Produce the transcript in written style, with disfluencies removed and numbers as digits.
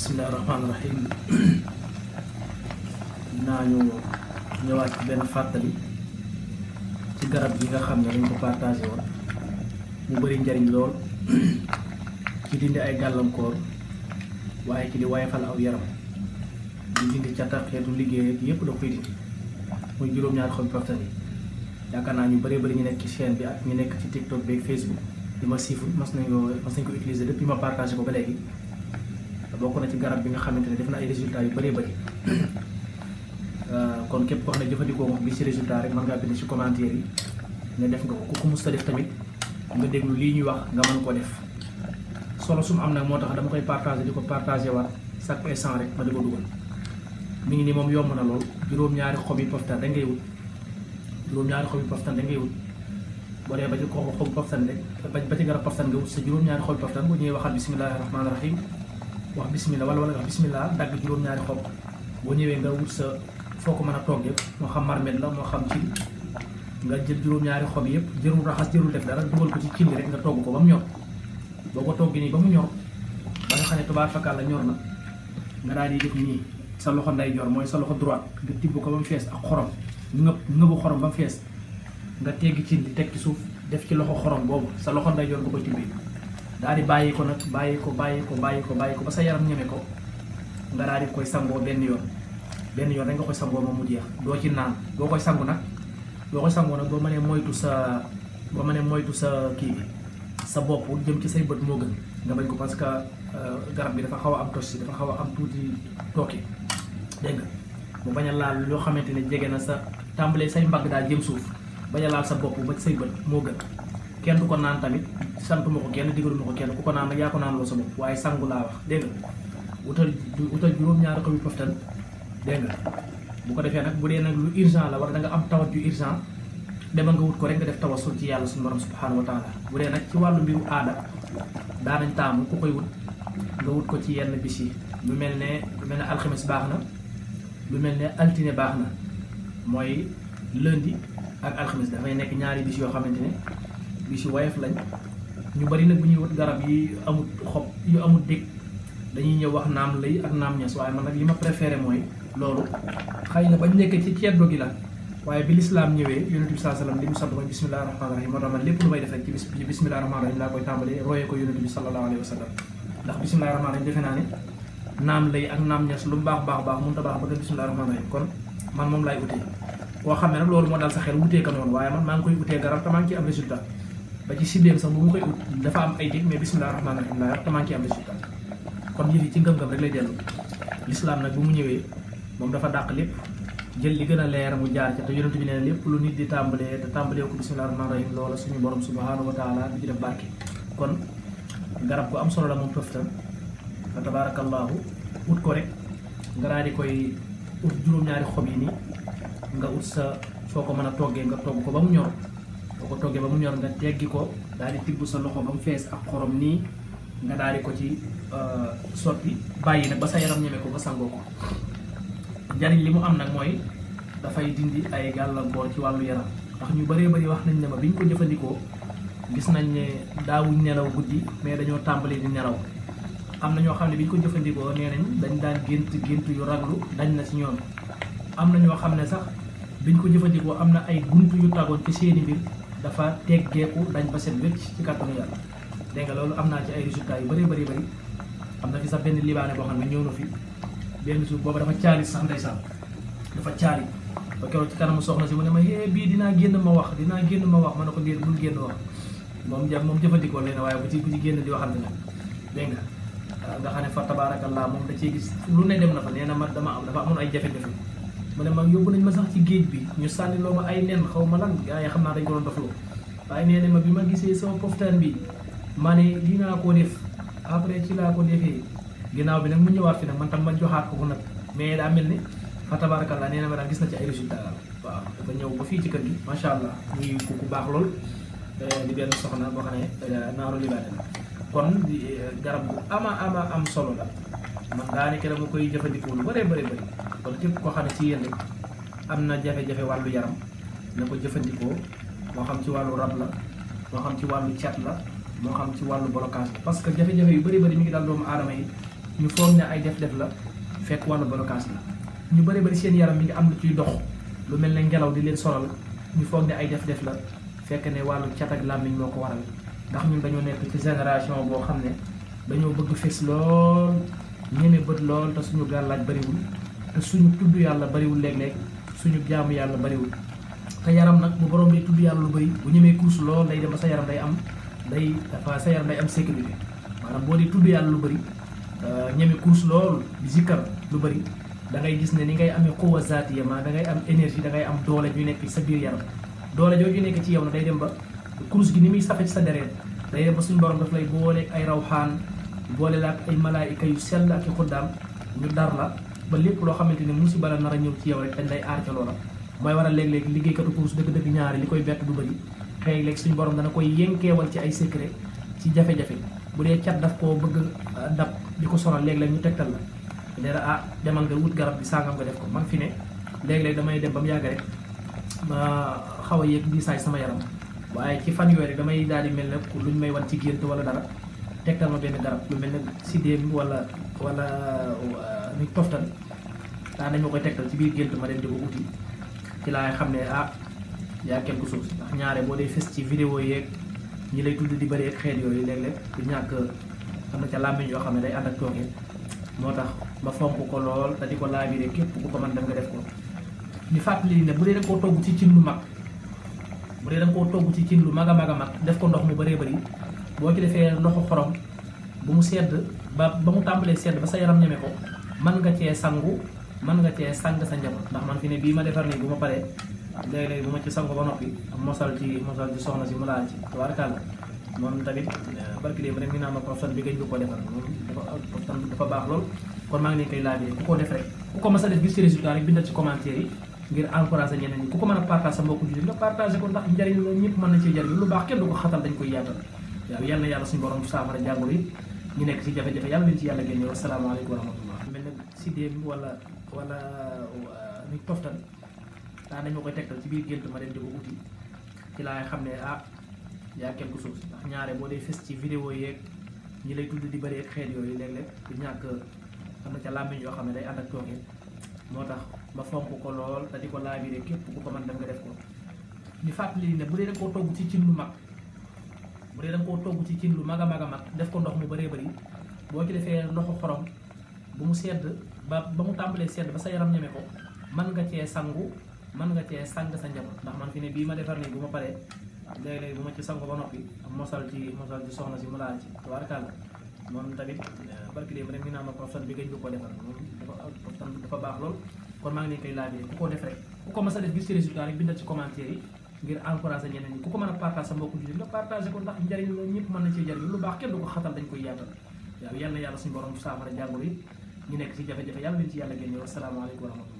bismillahirrahmanirrahim. Dinaa ñu ñëwaat ci benn fàttali ci garab gi nga xam ne dañ ko partagé woon mu bëri njariñ lool ci dindi ay gàllankoor waaye ci di wayfal aw yaram di dindi catar xeetu liggéey yépp da koy dindi muy juróom-ñaari xobi poftan yi. yaakaar naa ñu bëree bëri ñu nekk ci chaîne bi ak ñu nekk ci TikTok bi ak Facebook di ma siiful mas nañ ko utiliser depuis ma partagé ko ba léegi. bokk na ci garab bi nga xamante ne def na ay résultats yu bëree bëri kon képp koo xam ne jëfandikoo nga gis ci résultat rek mën ngaa bind ci commentaire yi ne def nga ko ku mus ta def tamit nga déglu lii ñuy wax nga mën koo def solo sum am nag moo tax dama koy partagé di ko partagé waat chaque instant rek ma di ko dugal. mi ngi nii moom yomb na lool juróom-ñaari xobi poftan da ngay wut juróom-ñaari xobi poftan da ngay wut boo dee ba ci xobi poftan rek ba ci garab poftan nga wut sa juróom-ñaari xobi poftan bu ñëwee waxal bismillahi rahmaani rahim wax bismillah wala nga wax bismillah dagg juróom-ñaari xob boo ñëwee nga wut sa foo ko mën a toog yëpp moo xam marmet la moo xam ci nga jël juróom-ñaari xob yëpp jërul raxas jërul def dara dugal ko ci cin rek nga togg ko ba mu ñor boo ko toggee nii ba mu ñor ba nga xam ne tubaar fakkaal la ñor na nga daal di def nii sa loxo ndeyjoor mooy sa loxo droite nga tibb ko ba mu fees ak xorom ngëbu xorom ba mu fees nga teggi cin di teg ci suuf def ci loxo xorom boobu sa loxo ndeyjoor nga koy tibbee daal di bàyyi ko nag bàyyi ko ba sa yaram ñeme ko nga daal di koy sangoo benn yoon rek nga koy sangoo moom mu jeex doo ci naan boo koy sangu nag boo mënee moytu sa kii bi sa bopp jëm ci say bët moo gën nga bañ ko parce que garab bi dafa xaw a am tos dafa xaw a am tuuti tooke dégg nga mu bañ a laal loo xamante ne jege na sa tàmbalee say mbagg daal jëm suuf bañ a laal sa bopp ba say bët moo gën. kenn du ko naan tamit santuma ko kenn digaluma ko kenn ku ko naan nag yaa ko naan loo sa bopp waaye sangu laa wax dégg nga wutal juróom-ñaari xobi poftan dégg nga bu ko defee nag bu dee nag lu urgent la wala da nga am tawat ju urgent demal nga wut ko rek nga def tawasul ci yàlla suñu borom subhanahu wa taala bu dee nag ci wàllu mbiru aada daanañ taamu ku koy wut nga wut ko ci yenn bis yi lu mel ne alxames baax na lu mel ne altine baax na mooy lundi ak alxames dafay nekk ñaari bis yoo xamante ne bis yu woyof lañ ñu bari nag bu ñuy wut garab yi amut xob yu amut dégg dañuy ñëw wax naam lay ak naam ñes waaye man nag li ma préféré mooy loolu xëy na bañ nekk ci ceddo gi la waaye bi lislaam ñëwee yonent bi sallallahu alayhi wasallam li mu sant mooy bismillahi rahmaani rahim moo tax man lépp lu may def rek ci bismillahi rahmaani rahim laa koy tàmbalee royee ko yonent bi sallallahu alayhi wasallam ndax bismillahi rahmaani rahim defe naa ne naam lay ak naam ñes lu mu baax mënut a baax ba gën bismillahi rahmaani rahim kon man moom laay utee koo xam ne nag loolu moo daal sa xel wutee ka noonu waaye man maa ngi koy utee garab te maa ngi ci am résultat ba ci sibéem sax bu mu koy ut dafa am ay dégg mais bismillahi rahmaani rahim laa wax te maa ngi ci am résultat kon yëf yi ci ngëm-ngëm rek lay dellu lislaam nag bu mu ñëwee moom dafa dàq lépp jël li gën a leer mu jaar ci te yonent bi nee lépp lu nit di tàmbalee te tàmbalee ko bismillahi rahmaani rahim loola suñu borom subhanahu wa taala di ci def barke kon garab gu am solo la moom poftan fa tabarakallahu ut ko rek nga daal di koy ut juróom-ñaari xob yi nii nga ut sa foo ko mën a toggee nga togg ko ba mu ñor boo ko toggee ba mu ñor nga teggi ko daal di tibb sa loxo ba mu fees ak xorom nii nga daal di ko ci sotti bàyyi nag ba sa yaram ñeme ko nga sangoo ko njariñ li mu am nag mooy dafay dindi ay gàllankoor ci wàllu yaram ndax ñu bëree bëri wax nañ ne ma biñ ko jëfandikoo gis nañ ne daawuñ nelaw guddi mais dañoo tàmbali di nelaw am na ñoo xam ne biñ ko jëfandikoo nee nañ dañ daan gént yu raglu dañ na ci ñoom am na ñoo xam ne sax biñ ko jëfandikoo am na ay gunt yu tagoon ci seeni mbir dafa teggeeku dañ ba set wécc ci kàttanu yàlla dégg nga loolu am naa ci ay résultats yu bëri am na fi sax benn libaane boo xam ne ñëw na fi benn suuf boobu dafa caari sax ndeysaan dafa caari ba keroog ci kanamu soxna si mu ne ma bii dinaa génn ma wax ma ne ko bul génn wax moom jëfandikoo leen waaye bu ci génn di waxante nag dégg nga xam ne fa tabarakallah moom da cee gis lu ne dem na fa nee na ma dafa amoon ay jafe-jafe mu ne ma yóbbu nañ ma sax ci géej bi ñu sànni loo ma ay nen xaw ma lan gaa yi xam naa dañ ko doon dofloo waaye nee na ma bi ma gisee sama poftan bi ma ne dinaa koo def après ci laa ko defee ginnaaw bi nag mu ñëwaat fi nag man tam ma joxaat ko nag mais daa mel ni fa tabarakallah nee na ma daal gis na ci ay résultats daal waaw dafa ñëw ba fii ci kër gi macha allah muy ku baax lool di benn soxna boo xam ne naaru libaane la kon garab bu ama am solo la man daanaka dama koy jëfandikoo lu bëri kon képp koo xam ne ci yéen rek am na jafe-jafe wàllu yaram na ko jëfandikoo moo xam ci wàllu rab la moo xam ci wàllu cat la moo xam ci wàllu blocage parce que jafe-jafe yu bëri mi ngi daal doomu aadama yi ñu foog ne ay def-def la fekk wàllu blocage la. ñu bëri seen yaram mi ngi am lu ciy dox lu mel ne ngelaw di leen sonal ñu foog ne ay def-def la fekk ne wàllu cat ak làmmiñ moo ko waral ndax ñun dañoo nekk ci génération boo xam ne dañoo bëgg fes lool ñeme bët lool te suñu gàllaaj bariwul te suñu tudd yàlla bariwul léeg-léeg suñu jaamu yàlla bariwul te yaram nag bu borom day tudd yàlla lu bëri bu ñemee kuus lool day dem ba sa yaram day am sécurité maanaam boo di tudd yàlla lu bëri ñeme kuus lool di zikkar lu bëri da ngay gis ne ni ngay amee quwwa zaatiya ma da ngay am énergie da ngay am doole ju nekk sa biir yaram doole jooju nekk ci yow na day dem ba kurus gi ni muy safe ci sa deret day dem ba suñu borom daf lay boole ay rawxaan boole la ak ay malaayika yu sell ak i xuddaam ñu dar la ba lépp loo xamante ne musiba la nar a ñëw ci yow rek dañ lay aar ca loola mooy waral léeg-léeg liggéeykatu kurus dëgg-dëgg ñaari li koy bett du bëri xëy léegi suñu borom dana koy yenkeewal ci ay secret ci jafe-jafe bu dee cat daf koo bëgg dab di ko sonal léeg-léeg ñu tegtal la nee na ah demal nga wut garab bi sangam nga def ko man fi ne léeg-léeg damay dem ba mu yàgg rek ma xaw a yéeg diisaay sama yaram waaye ci fan yooyu rek damay daal di mel ne luñ may wan ci gént wala dara tegtal ma benn garab lu mel ne sidéem wala ni toftal daa nañ ma koy tegtal ci biir gént ma dem di ko uti ci laay xam ne ah yaa quelque chose ndax ñaare boo dee fes ci vidéo yeeg ñi lay tudd di bëri ak xeet yooyu léeg-léeg du ñàkk am na ca làmmiñ yoo xam ne day ànd ak tooke moo tax ma fonk ko lool te di ko laabiré képp ku ko mën dem nga def ko ñu fàttali ne bu dee da nga koo togg ci cin lu mag bu dee da nga koo togg ci cin lu mag a mag a mag def ko ndox mu bëree bëri boo ci defee ndoxu xorom bu mu sedd ba mu tàmbalee sedd ba sa yaram ñeme ko mën nga cee sangu mën nga cee sang sa njaboot ndax man fi ne bii ma defar nii bu ma paree léeg-léeg bu ma ci sangu ba noppi mosal ci soxna si mu laal ci tubaarkàlla moom tamit barki dee ba rek mi naa ma profession bi gañ ko defar moom dafa baax lool kon maa ngi leen koy laajee ku ko def rek ku ko mas a def gis ci résultat rek bindal ci commentaire yi ngir encouragé ñeneen ñi ku ko mën a partage sa mbokku jullit nga partagé ko ndax njariñ la ñëpp mën na cee jariñ lu baax kenn du ko xatal dañ koy yaatal waaw yal na yàlla suñu borom saafara jàngoro yi ñu nekk ci jafe-jafe yàlla leen ci yàlla génne wasalaamaaleykum wa rahmatullah mel na sidéem wala ni toftal daa nañ ma koy tegtal ci biir gént ma dem di ko uti ci laay xam ne ah yaa quelque chose ndax ñaare boo dee fes ci vidéo yeeg ñi lay tudd di bëri ak xeet yooyu léeg-léeg du ñàkk am na ca làmmiñ yoo xam ne day ànd ak tooke moo tax ma fonk ko lool te di ko laabiré képp ku ko mën dem nga def ko ñu fàttali ne bu dee da nga koo togg ci cin lu mag bu dee da nga koo togg ci cin lu mag a mag a mag def ko ndox mu bëree bëri boo ci defee ndoxu xorom bu mu sedd ba mu tàmbalee sedd ba sa yaram ñeme ko mën nga cee sangu mën nga cee sang sa njaboot ndax man fi ne bii ma defar nii bu ma paree léeg-léeg bu ma ci sangu ba noppi mosal ci soxna si mu laal ci tubaarkàlla moom tamit barki dee ba rek mi naa ma profession bi gañ ko defar moom dafa baax lool kon maa ngi leen koy laajee ku ko def rek ku ko mas a def gis ci résultat rek bindal ci commentaire yi ngir encouragé ñeneen ñi ku ko mën a partage sa mbokku jullit nga partagé ko ndax njariñ la ñëpp mën na cee jariñ lu baax kenn du ko xatal dañ koy yaatal waaw yal na yàlla suñu borom saafara jàngoro yi ñu nekk ci jafe-jafe yàlla leen ci yàlla génne wasalaamaaleykum wa rahmatullah